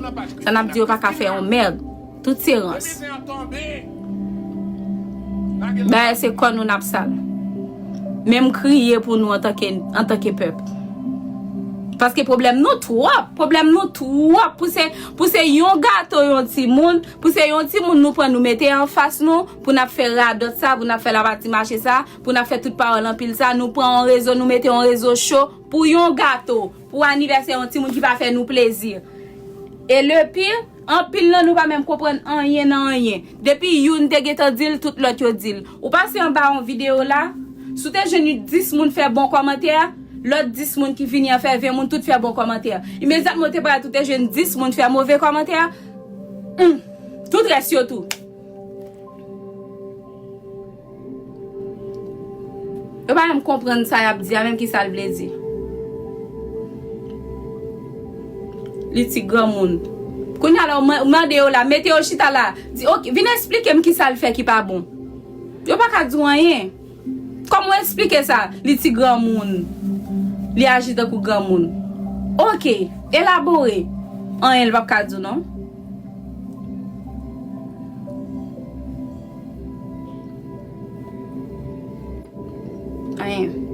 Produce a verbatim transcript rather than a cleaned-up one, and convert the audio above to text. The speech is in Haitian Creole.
Sa n ap di yo pa ka fè yon mèd. Tout se rans. Bagay se kò nou n ap sal. Menm kriye pou nou antanke, antanke pèp. Paske pwoblèm nou twòp. Pwoblèm nou twòp. Pou se, pou se yon gato yon timoun, pou se yon timoun nou pran nou mete anfas nou, pou n ap fè radòt sa, pou n ap fè lapati mache sa, pou n ap fè tout pawòl anpil sa, nou pran yon rezo, nou mete yon rezo cho pou yon gato, pou anivèsè yon timoun ki pa fè nou plezi. E le pire, anpil nan nou pa menm konprann anyen nan anyen. Depi youn te gentan di l, tout lòt yo di l. Ou pase anba yon videyo la, si w te jwenn dis moun fè bon kòmantè, lòt dis moun ki vini an fè ven moun tout fè bon kòmantè. Imedyatman w te parèt, ou te jwenn dis moun fè move kòmantè, hmm, tout rès yo tou. Yo pa menm konprann sa y ap di a, menm ki sa l vle di. Li ti granmoun. Kounye a la, w man-, mande yo la, mete yo chita la. Di, "Ok, vin eksplike m ki sa l fè ki pa bon." Yo pa ka di w anyen. Kòman w eksplike sa? Li ti granmoun. Li aji tankou granmoun. Ok, elabore. Anyen l p ap ka di w non. Anyen.